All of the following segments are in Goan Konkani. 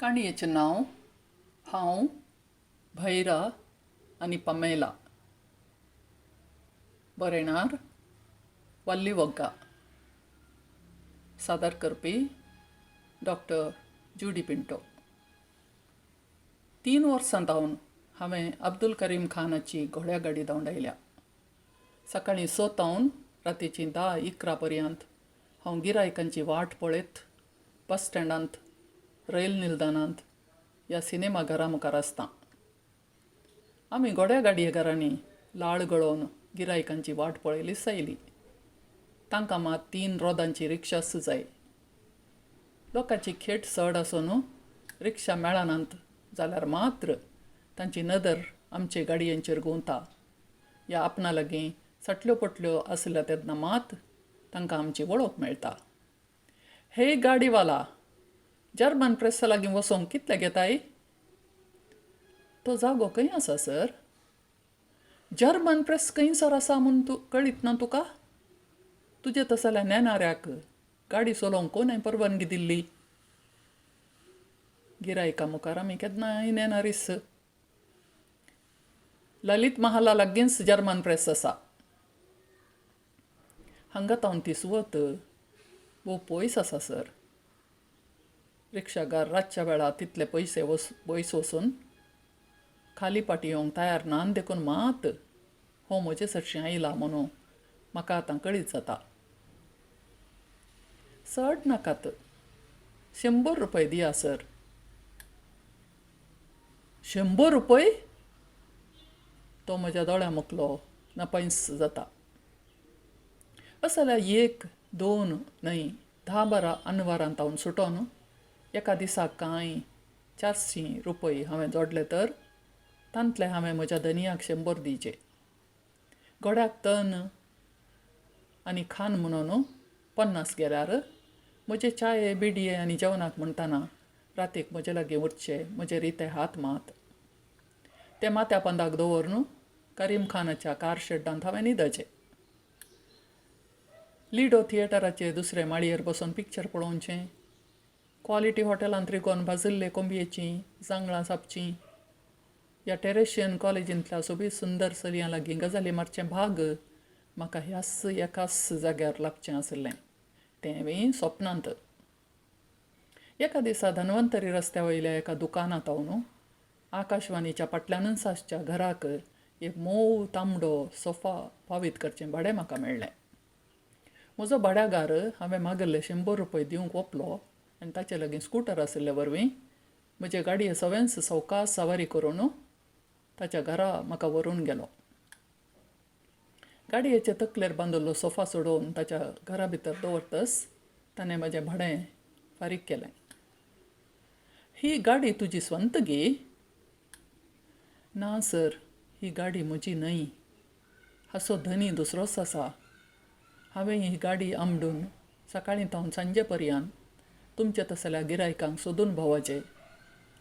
काणयेचें नांव हांव, भैरा आनी पमेला. बरयणार वल्ली वग्गा. सादर करपी डॉक्टर ज्युडी पिंटो. 3 वर्सां धावन हांवें अब्दुल करीम खानाची घोड्यागाडी धांवडायल्या. सकाळीं 6 तावन रातीचीं 10-11 पर्यंत हांव गिरायकांची वाट पळयत बस स्टँडांत, रैल निलदानांत ह्या सिनेमा घरा मुखार आसता. आमी घोड्यागाडयेकारांनी लाळ गळोवन गिरायकांची वाट पळयलीच आयली. तांकां मात 3 रोदांची रिक्षाच जाय. लोकांची खेट चड आसून रिक्षा मेळनात जाल्यार मात्र तांची नदर आमचे गाडयेंचेर घुंवता. ह्या आपणा लागीं सटल्यो पटल्यो आसल्या तेन्ना मात तांकां आमची वळख मेळटा. हे गाडीवाला, जर्मन प्रेसा लागीं वचोंक कितले घेताय? तो जागो खंय आसा सर? जर्मन प्रेस खंयसर आसा म्हूण तूं कळीत ना तुका? तुजे तसल्या नेणाऱ्याक गाडी चलोवंक कोणें परवानगी दिल्ली? गिरायका मुखार आमी केन्नाय नेणारीच. ललित महाला लागींच जर्मन प्रेस आसा. हांगा तावन ती सुवत भोव पयस आसा सर. रिक्षागार रातच्या वेळार तितले पयशे पयस वचून खाली पाटी येवंक तयार ना देखून मात हो म्हजे सरशीं आयला म्हणून म्हाका आतां कळीत जाता. चड नाकात, 100 रुपये दिया सर. 100 रुपये? तो म्हज्या दोळ्या मुखलो नपैंस जाता. असल्या 1, 2 न्हय 10-12 अनवरांत हांव सुटोन एका दिसाक कांय 400 रुपये हांवें जोडले तर तांतले हांवें म्हज्या धनयाक 100 दिवचे. घोड्याक तन आनी खान म्हणून 50 गेल्यार म्हजे चाये बिडये आनी जेवणाक म्हणटाना रातीक म्हजे लागीं उरचे म्हजे रिते हात मात ते माथ्या पंदाक दवरून करीम खानाच्या कार शेड्डांत हांवें न्हिदचें. लिडो थिएटराचे दुसरे माळयेर बसून पिक्चर पळोवचें, क्वॉलिटी हॉटेलांत रिगोन भाजिल्ले कोंबयेचीं जांगळां सापचीं, ह्या टेरेशियन कॉलेजींतल्या सोबीत सुंदर चलयां लागीं गजाली मारचें भाग म्हाका ह्याच एकाच जाग्यार लागचें आशिल्लें, तें बी सपनांत. एका दिसा धन्वंतरी रस्त्या वयल्या एका दुकानांत हांव आकाशवाणीच्या फाटल्यानूच आसच्या घराक एक मोव तांबडो सोफा पावीत करचें भाडें म्हाका मेळ्ळें. म्हजो भाड्यागार हांवें मागिल्ले 100 रुपये दिवंक वपलो आनी ताचे लागीं स्कुटर आशिल्ले वरवीं म्हजे गाडये सवेंच सवकास सवारी करून ताच्या घरा म्हाका व्हरून गेलो. गाडयेचे तकलेर बांदिल्लो सोफा सोडोवन ताच्या घरा भितर दवरतच ताणें म्हजें भाडें फारीक केलें. ही गाडी तुजी स्वंत गी? ना सर, ही गाडी म्हजी न्हय. हाचो धनी दुसरोच आसा. हांवें ही गाडी आमडून सकाळीं तावन सांजे पर्यंत तुमचे तसल्या गिरायकांक सोदून भोंवचें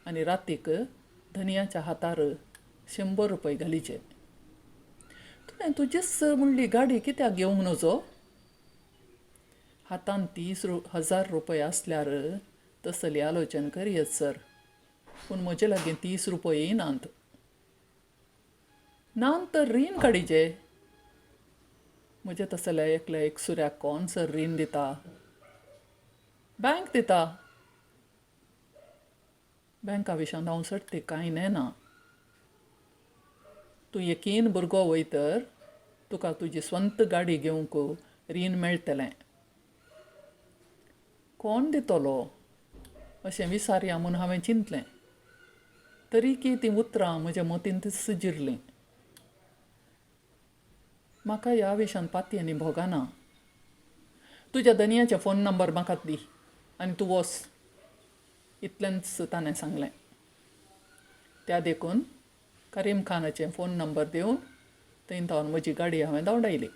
आनी रातीक धनयाच्या हातार 100 रुपये घालीचे. तुवें तुजीच म्हणली गाडी कित्याक घेवंक नजो? हातान 30,000 रुपये आसल्यार तसली आलोचन करयत सर, पूण म्हजे लागीं 30 रुपये नात. ना तर रीण काडीचे. म्हजे तसल्या एकल्या एकसुऱ्याक कोण सर रीण दिता? बँक दिता. बँका विशांत हांव सट्टी कांय नेना. तूं यकीन भुरगो वयतर तुका तुजी स्वंत गाडी घेवंक रीण मेळटलें. कोण दितलो अशें विचारया म्हूण हांवें चिंतलें. तरी की तीं उतरां म्हज्या मतींतच जिरलीं. म्हाका ह्या विशांत पातयेनी भोगना. तुज्या धनयाचे फोन नंबर म्हाका दी आनी तूं वच, इतलेंच ताणें सांगलें. त्या देखून करीम खानाचे फोन नंबर दिवन थंय थावन म्हजी गाडी हांवें धांवडायली.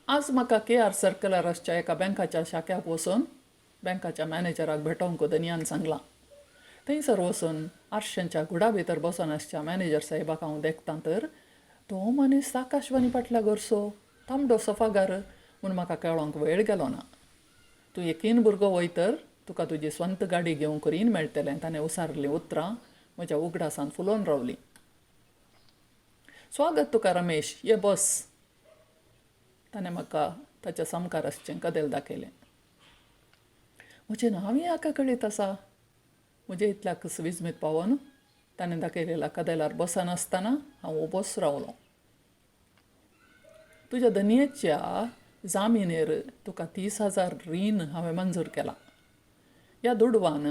आज म्हाका के आर सर्कलार आसच्या एका बँकाच्या शाख्याक वचून बँकाच्या मॅनेजराक भेटोवंक धनयान सांगलां. थंयसर वचून आरशांच्या घुडा भितर बसून आसच्या मॅनेजर साहेबाक हांव देखतां तर तो मनीस आकाशवाणी फाटल्या घरचो तांबडो सोफागार म्हूण म्हाका कळोंक वेळ गेलो ना. तूं यकीन भुरगो वयतर तुका तुजी स्वंत गाडी घेवंक रीण मेळटलें. ताणें उसारलीं उतरां म्हज्या उगडासान फुलोवन रावलीं. स्वागत तुका रमेश, ये बस. ताणें म्हाका ताच्या सामकार आसचें कदेल दाखयलें. म्हजें नांवूय हाका कळीत आसा. म्हजे इतल्याक विजमीत पावोन ताणें दाखयलेल्या कदेलार बसनासतना हांव उबोच रावलों. तुज्या धनयेच्या जामिनेर तुका 30,000 रीण हांवें मंजूर केलां. ह्या दुडवान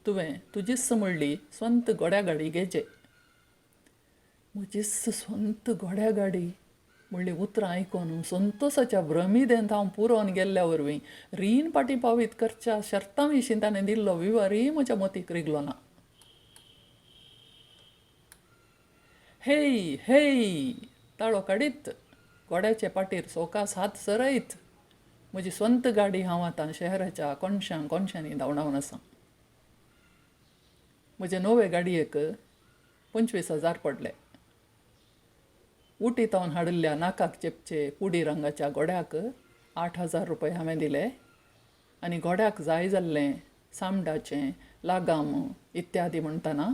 तुवें तुजीच म्हणली स्वंत घोड्या गाडी घेचे. म्हजीच स्वंत घोड्या गाडी म्हणली उतरां आयकून संतोसाच्या भ्रमिदेंत हांव पुरोवन गेल्ल्या वरवीं रीण पाटी पावीत करच्या शर्तां विशीं ताणें दिल्लो विवरय म्हज्या मतीक रिगलो ना. हेय हेय ताळो काडीत घोड्याचे पाटीर सोकास हात सरयत म्हजी स्वंत गाडी हांव आतां शहराच्या कोनशां कोनशांनी धांवडावन आसा. म्हजे नवे गाडयेक 25,000 पडले. उटी तावन हाडिल्ल्या नाकाक चेपचे पुडी रंगाच्या घोड्याक 8,000 रुपये हांवें दिले आनी घोड्याक जाय जाल्लें सामडाचें लागाम इत्यादी म्हणटना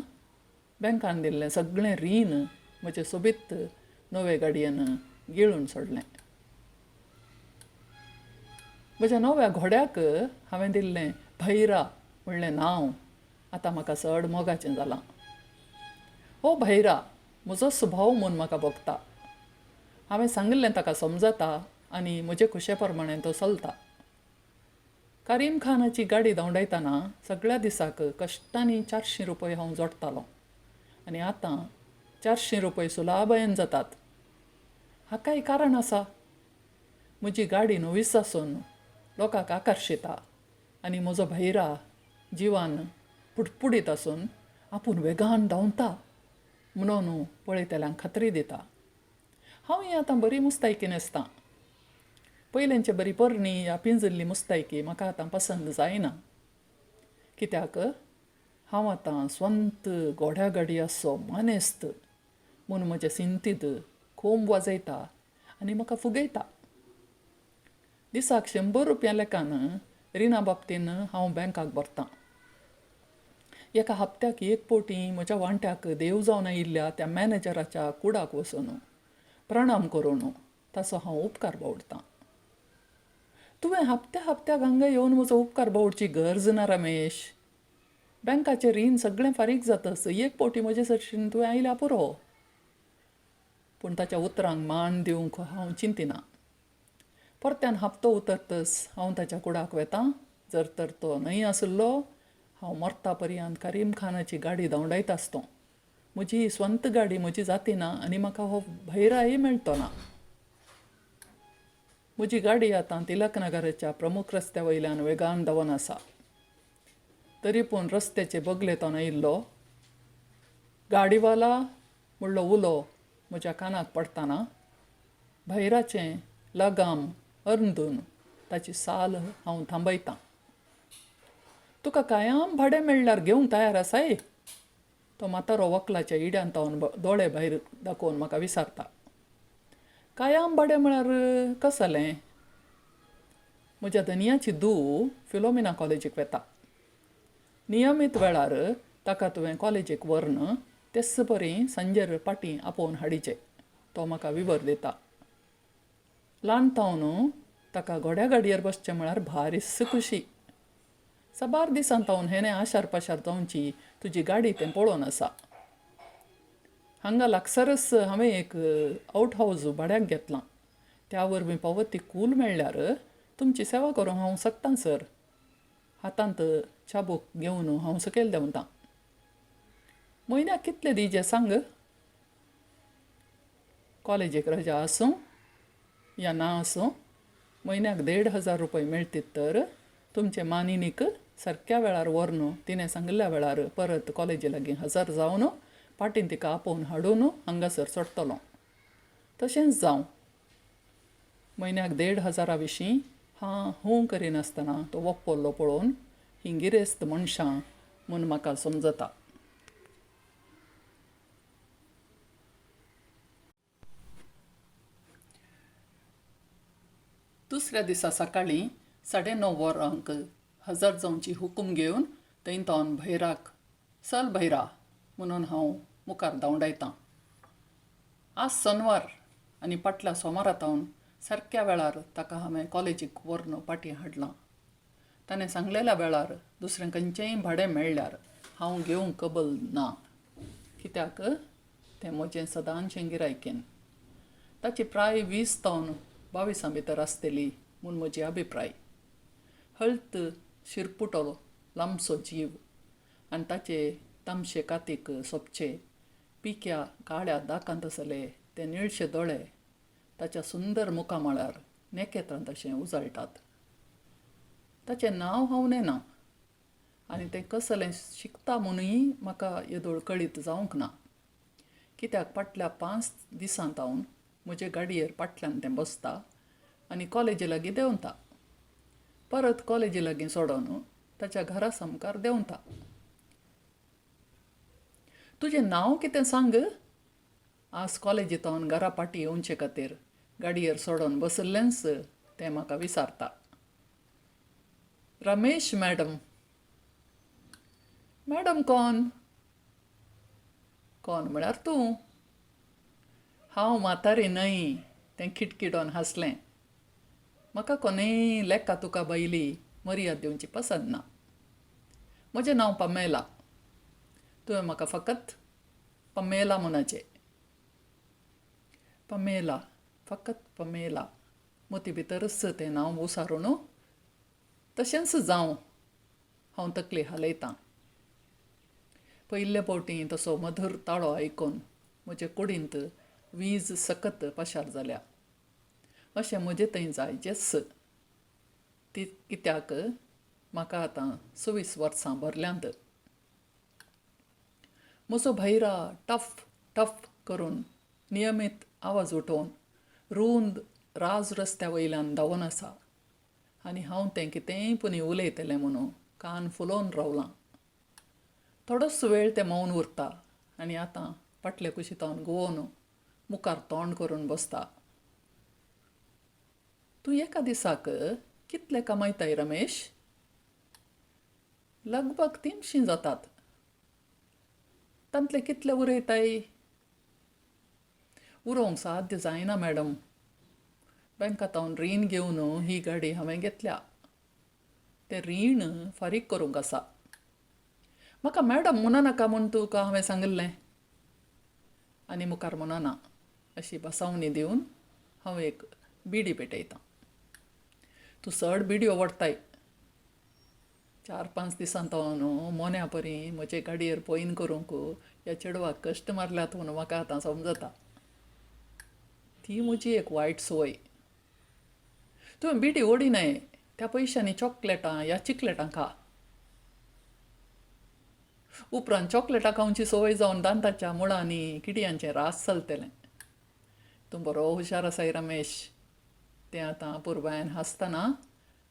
बँकान दिल्लें सगळें रीण म्हजें सोबीत नवे गाडयेन गिळून सोडलें. म्हज्या नव्या घोड्याक हांवें दिल्लें भैरा म्हणलें नांव आतां म्हाका चड मोगाचें जालां. हो भैरा म्हजो स्वभाव म्हूण म्हाका भोगता. हांवें सांगिल्लें ताका समजता आनी म्हजे खुशे प्रमाणें तो चलता. करीम खानाची गाडी धांवडायतना सगळ्या दिसाक कश्टांनी 400 रुपये हांव जोडटालो आनी आतां 400 रुपये सुलाभयन जातात. हाकाय कारण आसा. म्हजी गाडी नवीच आसून लोकांक आकर्शिता आनी म्हजो भैरा जिवान पुटपुडीत आसून आपूण वेगान धांवता म्हणून पळयतल्यांक खात्री दिता. हांव ही आतां बरी मुस्तायकी न्हेसतां. पयल्यांचे बरी पोरणी या पिंजिल्ली मुस्तायकी म्हाका आतां पसंद जायना. कित्याक हांव आतां स्वंत घोड्या गाडी आसचो मानेस्त म्हूण म्हजें सिंतीद कोंब वाजयता आनी म्हाका फुगयता. दिसाक 100 रुपया लेखान रिणा बाबतीन हांव बँकाक भरतां. एका हप्त्याक एक पवटी म्हज्या वांट्याक देव जावन आयिल्ल्या त्या मॅनेजराच्या कुडाक वचून प्रणाम करून ताचो हांव उपकार बावडटां. तुवें हप्त्या हप्त्याक हांगा येवन म्हजो उपकार बावडची गरज ना रमेश. बँकाचें रीण सगळें फारीक जातच एक पवटी म्हजे सरशीन तुवें आयल्या पुरो. पूण ताच्या उतरांक मान दिवंक हांव चिंतिना. परत्यान हप्तो उतरतच हांव ताच्या कुडाक वेतां. जर तर तो न्हय आशिल्लो हांव मरता पर्यंत करीम खानाची गाडी धांवडायत आसतो. म्हजी स्वंत गाडी म्हजी जातीना आनी म्हाका हो भैराय मेळटो ना. म्हजी गाडी आतां तिलकनगराच्या प्रमुख रस्त्या वयल्यान वेगान धांवन आसा. तरी पूण रस्त्याचे बगलेंतल्यान आयिल्लो गाडीवाला म्हणलो उलो म्हज्या कानाक पडटना भैराचें लगाम अंदून ताची साल हांव थांबयतां. तुका कायाम भाडें मेळ्ळ्यार घेवंक तयार आसाय? तो म्हातारो वकलाच्या इड्यान तावन दोळे भायर दाखोवन म्हाका विचारता. कायाम भाडें म्हळ्यार कसलें? म्हज्या धनयाची धूव फिलोमिना कॉलेजीक वेता. नियमीत वेळार ताका तुवें कॉलेजीक व्हरून तेच परी सांजेर पाटी आपोवन हाडीचे. तो म्हाका विवर दिता. ल्हान तावन ताका घोड्या गाडयेर बसचें म्हळ्यार भारीच खुशी. साबार दिसान तावन हेणें आशार पाशार जावची तुजी गाडी तें पळोवन आसा. हांगा लागसरच हांवें एक आवट हावज भाड्याक घेतलां. त्या वरवीं फावो ती कूल मेळ्ळ्यार तुमची सेवा करूंक हांव शकतां सर. हातांत चाबूक घेवन हांव सकयल देंवतां. म्हयन्याक कितले दिजे सांग. कॉलेजीक रजा आसूं या ना आसूं म्हयन्याक 1,500 रुपये मेळटीत तर तुमचे मानिनीक सारक्या वेळार व्हरून तिणें सांगिल्ल्या वेळार परत कॉलेजी लागीं हजर जावन पाटीन तिका आपोवन हाडून हांगासर सोडटलो. तशेंच जावं. म्हयन्याक 1,500 विशीं हां हूं करिनासतना तो वप्पल्लो पळोवन हीं गिरेस्त मनशां म्हूण म्हाका समजता. दुसऱ्या दिसा सकाळीं 9:30 वरांक हजर जावची हुकूम घेवन थंय भैराक चल भैरा म्हणून हांव मुखार धांवडायतां. आज सोनवार आनी फाटल्या सोमारा तावन सारक्या वेळार ताका हांवें कॉलेजीक व्हरून पाटी हाडलां. ताणें सांगलेल्या वेळार दुसरें खंयचेंय भाडें मेळ्ळ्यार हांव घेवंक कबल ना, कित्याक तें म्हजें सदांचें गिरायकेन. ताची प्राय 20 तावन 22 भितर आसतली म्हूण म्हजी अभिप्राय. हळत शिरपुटो लांबसो जीव आनी ताचे तांबशे कातीक सोबचे पिक्या काळ्या दाकांत आसले ते निळशे दोळे ताच्या सुंदर मुखामळार नेकेत्रां तशें उजळटात. ताचें नांव हांव नेना आनी तें कसलें शिकता म्हणूय म्हाका येदोळ कळीत जावंक ना, कित्याक फाटल्या 5 दिसां तावन म्हजे गाडयेर फाटल्यान तें बसता आनी कॉलेजी लागीं देंवता, परत कॉलेजी लागीं सोडून ताच्या घरा सामकार देंवता. तुजें नांव कितें सांग? आज कॉलेजी तावन घरा फाटीं येवचे खातीर गाडयेर सोडून बशिल्लेंच तें म्हाका विचारता. रमेश मॅडम. मॅडम कोण? कोण म्हळ्यार तूं? हांव म्हातारी न्हय, तें खिटखिटोन हांसलें. म्हाका कोणेय लेखा तुका बायली मर्याद दिवची पसंत ना. म्हजें नांव पमेला. तुवें म्हाका फकत पमेला म्हणचें. पमेला, फकत पमेला. मोती भितरच तें नांव उसारून तशेंच जावं हांव तकली हालयतां. पयले फावटी तसो मधूर ताळो आयकून म्हजे कुडींत वीज सकत पशार जाल्या. अशें म्हजे थंय जायचेंच ती, कित्याक म्हाका आतां 26 वर्सां भरल्यांत. म्हजो भैरा टफ टफ करून नियमीत आवाज उठोवन रूंद राज रस्त्या वयल्यान धांवून आसा आनी हांव तें कितेंय पुणी उलयतलें म्हणून कान फुलोवन रावलां. थोडोच वेळ तें मौन उरता आनी आतां फाटले कुशीतावन घुंवोवन मुखार तोंड करून बसता. तूं एका दिसाक कितले कमायताय रमेश? लगभग 300 जातात. तांतले कितले उरयताय? उरोवंक साध्य जायना मॅडम. बँकांत रीण घेवन ही गाडी हांवें घेतल्या. तें रीण फारीक करूंक आसा. म्हाका मॅडम म्हणनाका म्हूण तुका हांवें सांगिल्लें. आनी मुखार म्हणना अशी बसावणी दिवन हांव एक बिडी पेटयतां. तूं चड बिडयो ओडटाय. 4-5 दिसां तो न्हू मोन्या परी म्हजे गाडयेर पॉयन करूंक ह्या चेडवाक कश्ट मारल्यात म्हणून म्हाका आतां समजता. ती म्हजी एक वायट संवय. तुवें बिडी ओडिनाय, त्या पयशांनी चॉकलेटां या चिकलेटां खा. उपरांत चॉकलेटां खावची संवय जावन दांताच्या मुळांनी किडयांचें रास चलतलें. तूं बरो हुशार आसाय रमेश. तें आतां पुर्बायान हांसतना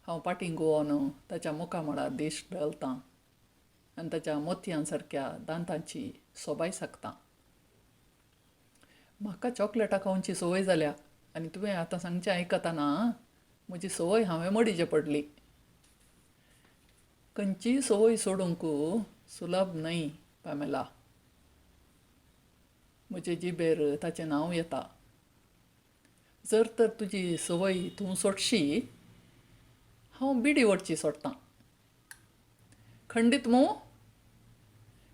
हांव पाटीं घुंवोन ताच्या मुखामळार दिश्ट घालतां आनी ताच्या मोतयां सारक्या दांतांची सोबाय सागतां. म्हाका चॉकलेटां खावची संवय जाल्या आनी तुवें आतां सांगचें आयकतना म्हजी संवय हांवें मोडीची पडली. खंयचीय संवय सोडूंक सुलभ न्हय पॅमेला. म्हजे जिबेर ताचें नांव येता. जर तर तुजी संवय तूं सोडशी, हांव बिडी ओडची सोडटां. खंडीत मू?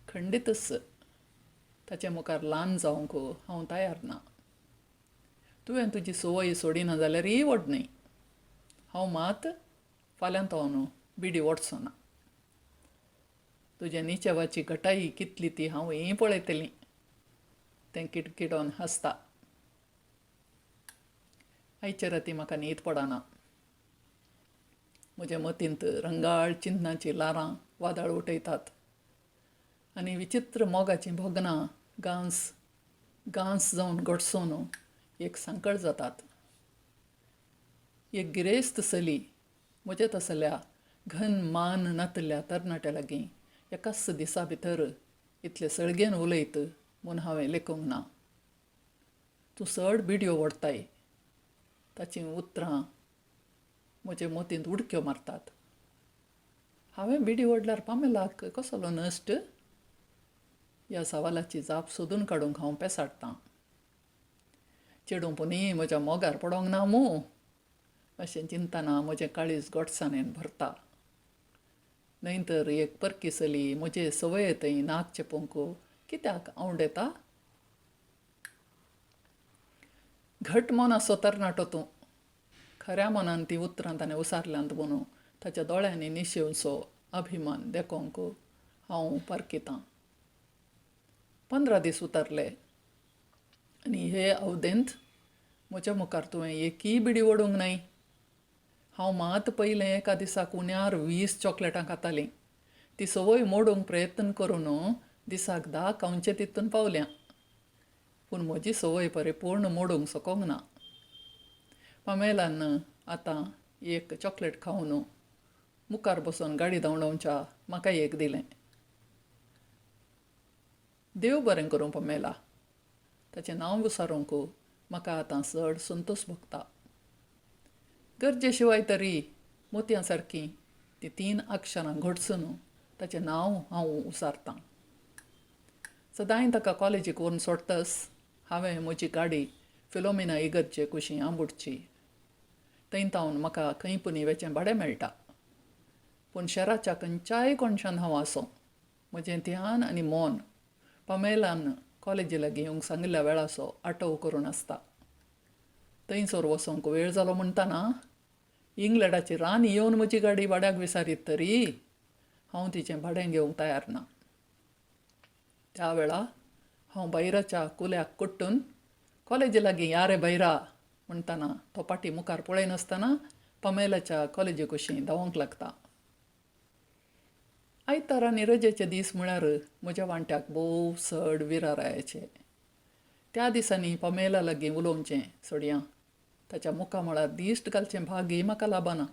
खंडीतच. ताचे मुखार ल्हान जावंक हांव तयार ना. तुवें तुजी संवय सोडिना जाल्यारय व्हड न्हय. हांव मात फाल्यां तो न्हू बिडी ओडचो ना. तुज्या निचेवाची घटाई कितली ती हांवूय पळयतली. तें किटकिटोन हांसता. आयचे राती म्हाका न्हीद पडना. म्हज्या मतींत रंगाळ चिंतनाचीं ल्हारां वादळ उठयतात आनी विचित्र मोगाचीं भोगनां गांस गांस जावन गडसोन एक सांकळ जातात. एक गिरेस्त चली म्हजे तसल्या घन मान नातल्या तरणाट्या लागीं एकाच दिसा भितर इतले सळगेन उलयत म्हूण हांवें लेखूंक ना. तूं चड बिडयो ओडटाय. ताचीं उतरां म्हजे मतींत उडक्यो मारतात. हांवें बिडी ओडल्यार पामेलाक कसलो नश्ट? ह्या सवालाची जाप सोदून काडूंक हांव पेसाडटां. चेडूं पुनी म्हज्या मोगार पडोंक ना मूं? अशें चिंतना म्हजें काळीज गोडसाणेन भरता. न्हय तर एक परकी चली म्हजे संवये थंय नाक चेपूंक कित्याक आंवडेता? घट मनाचो तरणाटो तूं. खऱ्या मनान तीं उतरां ताणें उसारल्यांत म्हणून ताच्या दोळ्यांनी निशेवचो अभिमान देखोंक हांव पारखितां. 15 दीस उतरले आनी हे अवदेंत म्हज्या मुखार तुवें एकूय बिडी ओडूंक नाय. हांव मात पयलें एका दिसाक उण्यार 20 चॉकलेटां खातालीं. ती संवय मोडूंक प्रयत्न करून दिसाक 10 खावचे तितून पावल्या. पूण म्हजी संवय परिपूर्ण मोडूंक शकूंक ना. पमेलान आतां एक चॉकलेट खावन मुखार बसून गाडी धांवडावच्या म्हाका एक दिलें. देव बरें करूं पमेला. ताचें नांव विचारूंक म्हाका आतां चड संतोश भोगता. गरजे शिवाय तरी मोतयां सारकीं तीं 3 अक्षरां घडसून ताचें नांव हांव उसारतां. सदांय ताका कॉलेजीक व्हरून सोडटस हांवें म्हजी गाडी फिलोमिना इगर्जे कुशी आंबुडची. थंय तावन म्हाका खंय पुनी वेचें भाडें मेळटा. पूण शहराच्या खंयच्याय कोनशान हांव आसूं, म्हजें ध्यान आनी मन पमेलान कॉलेजी लागीं येवंक सांगिल्ल्या वेळाचो आटोव करून आसता. थंयसर वचोंक वेळ जालो म्हणटना इंग्लंडाची राणी येवन म्हजी गाडी भाड्याक विसारीत तरी हांव तिचें भाडें घेवंक तयार ना. त्या वेळा हांव बैराच्या कुल्याक कुट्टून कॉलेजी लागीं या रे बैरा म्हणटना तो पाटी मुखार पळयनासतना पमेलाच्या कॉलेजी कुशीं धांवंक लागता. आयतार आनी रजेचे दीस म्हळ्यार म्हज्या वांट्याक भोव चड विरारायाचे. त्या दिसांनी पमेला लागीं उलोवचें सोडया, ताच्या मुखामळार दिश्ट घालचें भागय म्हाका लाबना.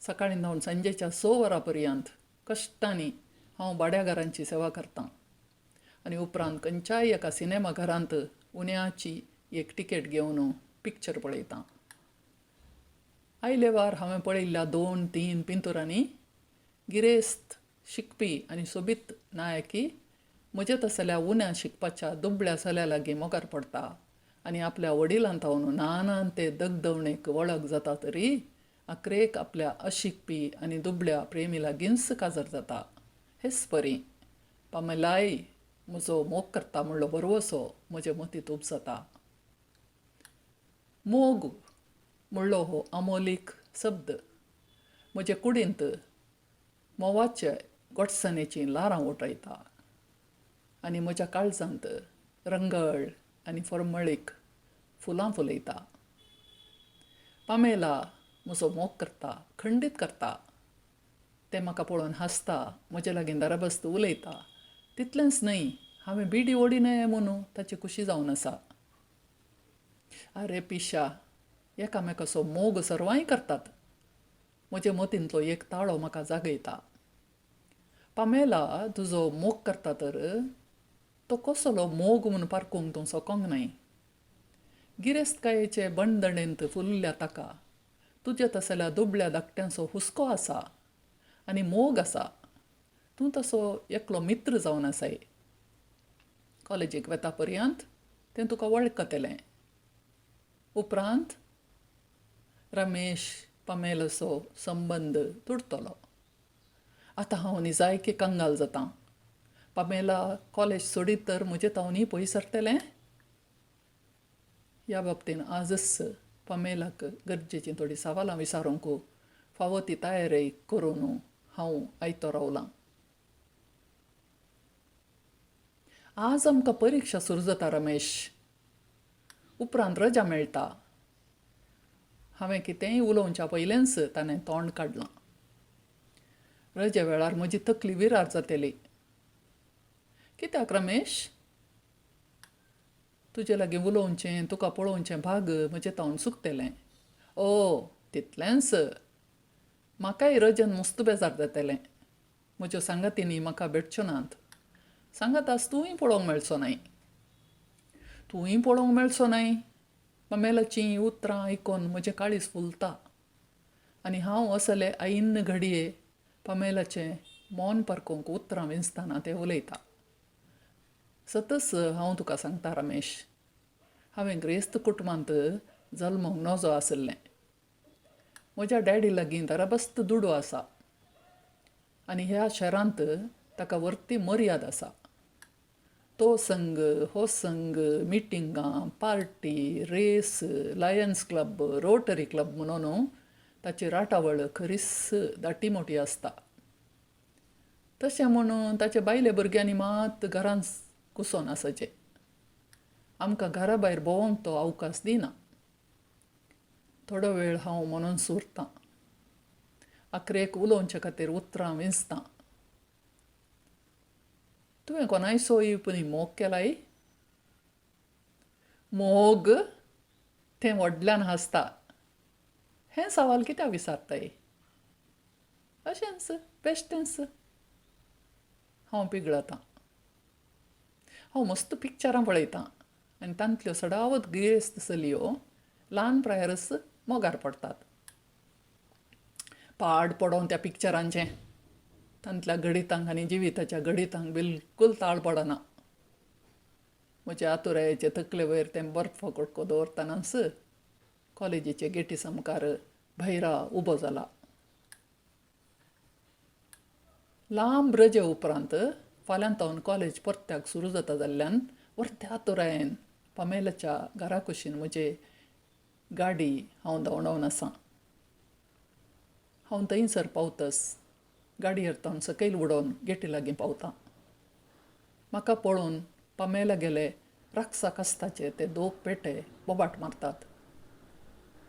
सकाळीं धांवन सांजेच्या 6 वरां पर्यंत कश्टांनी हांव भाड्याघरांची सेवा करतां आनी उपरांत खंयच्याय एका सिनेमा घरांत उण्याची एक तिकेट घेवन पिक्चर पळयतां. आयले वार हांवें पळयल्ल्या 2-3 पिंतुरांनी गिरेस्त शिकपी आनी सोबीत नायकी म्हज्या तसल्या उण्या शिकपाच्या दुबळ्या चल्या लागीं मोगार पडटा आनी आपल्या वडिलां तावन नानान ते दगदवणेक वळख जाता तरी आखरेक आपल्या अशिकपी आनी दुबळ्या प्रेमी लागींच काजर जाता. हेच परी पमेलाय म्हजो मोग करता म्हणलो बरवसो म्हजे मतींत उपजता. मोग म्हणलो हो अमोलीक शब्द म्हजे कुडींत मोवाचे गोडसाणेचीं ल्हारां उठयता आनी म्हज्या काळजांत रंगळ आनी फरमळीक फुलां फुलयता. पमेला म्हजो मोग करता, खंडीत करता. तें म्हाका पळोवन हांसता, म्हजे लागीं दाराबस्त उलयता. तितलेंच न्हय, हांवें बिडी ओडी न्हय म्हणून ताची खुशी जावन आसा. आरे पिशा, एकामेकाचो मोग सर्वांय करतात. म्हजे मतींतलो एक ताळो म्हाका जागयता. पमेला तुजो मोग करता तर तो कसलो मोग म्हूण पारखूंक तूं शकोंक न्हय. गिरेस्तकायेचे बंदणेंत फुल्ल्या ताका तुज्या तसल्या दुबळ्या धाकट्यांचो हुस्को आसा आनी मोग आसा. तूं तसो एकलो मित्र जावन आसाय. कॉलेजीक वेता पर्यंत तें तुका वळखतलें. उपरांत रमेश पमेलाचो संबंद तुटतलो. आतां हांव निजायकी कंगाल जातां. पमेला कॉलेज सोडीत तर म्हजे तावनूय पयस सरतलें. ह्या बाबतीन आजच पमेलाक गरजेचीं थोडीं सवालां विचारूंक फावो ती तयारी करून हांव आयतो रावलां. आज आमकां परिक्षा सुरू जाता रमेश. उपरांत रजा मेळटा. हांवें कितेंय उलोवच्या पयलेंच ताणें तोंड काडलां. रजे वेळार म्हजी तकली विरार जातली. कित्याक रमेश? तुजे लागीं उलोवचें, तुका पळोवचें भाग म्हजें तावन चुकतलें. ओ तितलेंच. म्हाकाय रजेन मस्त बेजार जातलें. म्हज्यो सांगातींनी म्हाका भेटच्यो नात. सांगातास तूंय पळोवंक मेळचो नाय. तूंय पळोवंक मेळचो नाय. पमेलाचीं उतरां आयकून म्हजें काळीज फुलता आनी हांव असले ऐन घडये पमेलाचें मौन पारखूंक उतरां विंचतना तें उलयता. सतच हांव तुका सांगता रमेश, हांवें ग्रेस्त कुटुंबांत जल्मूंक नजो आशिल्लें. म्हज्या डॅडी लागीं दरबस्त दुडू आसा आनी ह्या शहरांत ताका व्हरती मर्याद आसा. तो संघ हो संघ, मिटिंगां, party, race, Lions Club, Rotary Club म्हणून ताची राटावळ खरीच दाटी मोटी आसता. तशें म्हणून ताचे बायले भुरग्यांनी मात घरांत कुसोन आसचें. आमकां घरा भायर भोंवंक तो अवकाश दिना. थोडो वेळ हांव म्हणून सुरतां. आखरेक उलोवचे खातीर उतरां विंचतां. तुवें कोणाय सोय पुणी मोग केलाय? मोग? तें व्हडल्यान हांसता. हें सवाल कित्याक विचारताय? अशेंच बेश्टेंच. हांव पिगळतां. हांव मस्त पिक्चरां पळयतां आनी तांतल्यो सडावत गिरेस्त चलयो ल्हान प्रायरच मोगार पडटात. पाड पडोन त्या पिक्चरांचें. तांतल्या घडितांक आनी जिविताच्या घडितांक बिलकूल ताळ पडना. म्हज्या आतुरायेचे तकले वयर तें बर्फ कुडको दवरतनाच कॉलेजीचे गेटी सामकार भैरा उबो जाला. लांब रजे उपरांत फाल्यां तावन कॉलेज परत्याक सुरू जाता जाल्ल्यान वर्त्या आतुरायेन पमेलाच्या घरा कुशीन म्हजे गाडी हांव धांवडावन आसां. हांव थंयसर पावतस गाडयेर तावन सकयल उडोवन गेटी लागीं पावतां. म्हाका पळोवन पमेला गेले राक्षा कास्ताचे ते दोग पेटे बोबाट मारतात.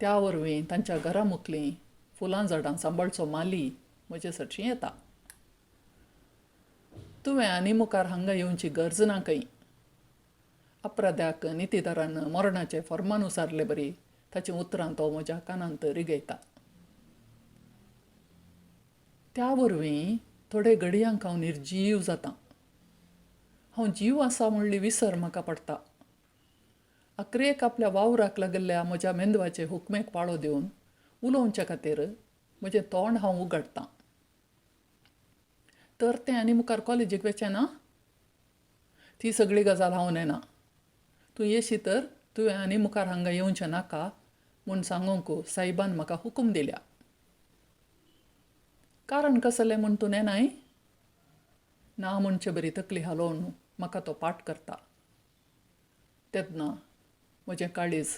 त्या वरवीं तांच्या घरा मुखलीं फुलां झाडां सांबाळचो माली म्हजे सरशीं येता. तुवें आनी मुखार हांगा येवची गरज ना खंय. अपराध्याक नितीदारान मरणाचें फर्मान उसारले बरी ताचीं उतरां तो म्हज्या कानांत रिगयता. त्या वरवीं थोडे घडयांक हांव निर्जीव जातां. हांव जीव आसा म्हणली विसर म्हाका पडटा. अक्रेक आपल्या वावराक लागिल्ल्या म्हज्या मेंदवाचे हुकमेक पाळो दिवन उलोवच्या खातीर म्हजें तोंड हांव उगडटां. तर तें आनी मुखार कॉलेजीक वचें ना? ती सगळी गजाल हांव नेना. तूं येशी तर तुवें आनी मुखार हांगा येवचें नाका म्हूण सांगूंक सायबान म्हाका हुकूम दिल्या. कारण कसलें म्हूण तूं नेनाय? ना म्हणचे बरी तकली हालोवन म्हाका तो पाठ करता. तेन्ना म्हजें काळीज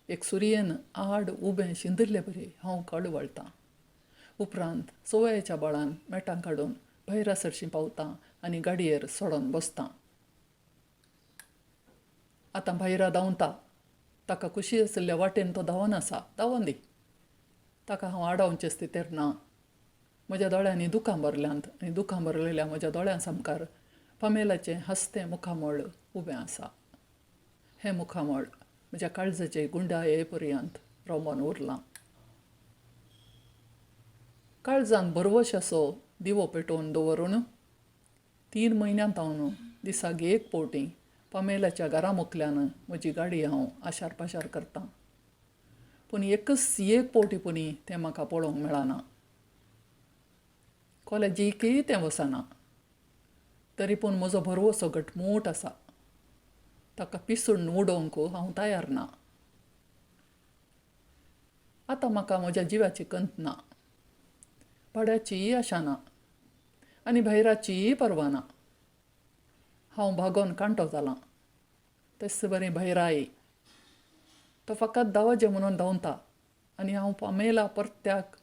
एक सुरयेन आड उबें शिंदरले बरी हांव कळवळटां. उपरांत सवयेच्या बळान मेटां काडून भायरा सरशीं पावतां आनी गाडयेर सोडून बसतां. आतां भायरा धांवता. ताका खुशी आशिल्ल्या वाटेन तो धांवन आसा. धांवन दी. ताका हांव आडावचें स्थितीर ना. म्हज्या दोळ्यांनी दुकां भरल्यांत आनी दुकां भरलेल्या म्हज्या दोळ्यां सामकार पमेलाचें हसतें मुखामळ उबें आसा. हें मुखामळ म्हज्या काळजाचे गुंडाये पर्यंत रोमन उरलां. काळजांत भरवशाचो दिवो पेटोवन दवरून 3 म्हयन्यांत हांव दिसाक एक फावटी पमेलाच्या घरा मुखल्यान म्हजी गाडी हांव आशार पाशार करतां. पूण एकच एक फावटी पुणी तें म्हाका पळोवंक मेळना. कॉलेजीकय तें वचना. तरी पूण म्हजो भरवसो घटमूट आसा. ताका पिसून उडोवंक हांव तयार ना. आतां म्हाका म्हज्या जिवाची कंत ना, भाड्याचीय आशा ना आनी भायराचीय पर्वा ना. हांव भागोन कांटो जालां. तेच बरें भायराय तो फकत धांवचें म्हणून धांवता आनी हांव पमेला परत्याक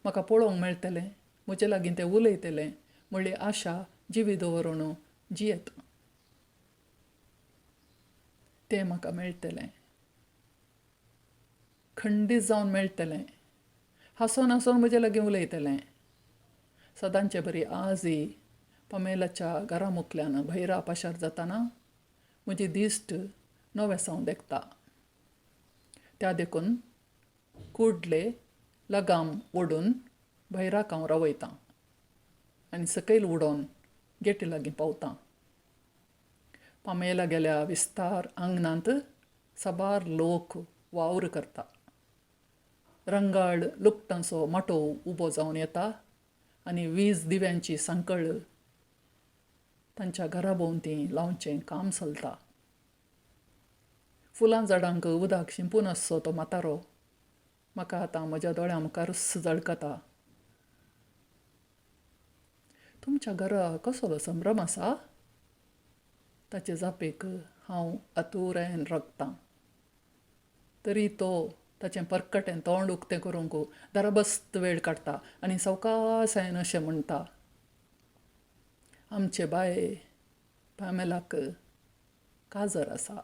म्हाका पळोवंक मेळटलें, म्हजे लागीं तें उलयतलें म्हणली आशा जिवी दवरून जियेता. तें म्हाका मेळटलें, खंडीत जावन मेळटलें. हांसोन हांसोन म्हजे लागीं उलयतलें. सदांचे बरी आजय पमेलाच्या घरा मुखल्यान भैरा पाशार जाताना म्हजी दिश्ट नवें देखता. त्या देखून कुडले लगाम ओडून भैराक हांव रावयतां आनी सकयल उडोवन गेटी लागीं पावतां. पमेला गेल्या विस्तार आंगणांत साबार लोक वावर करता. रंगाळ लुकटांचो माटोव उबो जावन येता आनी वीज दिव्यांची सांकळ तांच्या घरा भोंवती लावचें काम चलता. फुलां झाडांक उदक शिंपून आसचो तो म्हातारो म्हाका आतां म्हज्या दोळ्यां मुखारूच झळकता. तुमच्या घरा कसलो संभ्रम आसा? ताचे जापेक हांव आतुरायेन रगतां. तरी तो ताचें परकटें तोंड उक्तें करूंक दाराबस्त वेळ काडटा आनी सवकासायेन अशें म्हणटा, आमचे बाय पामेलाक काजर आसा.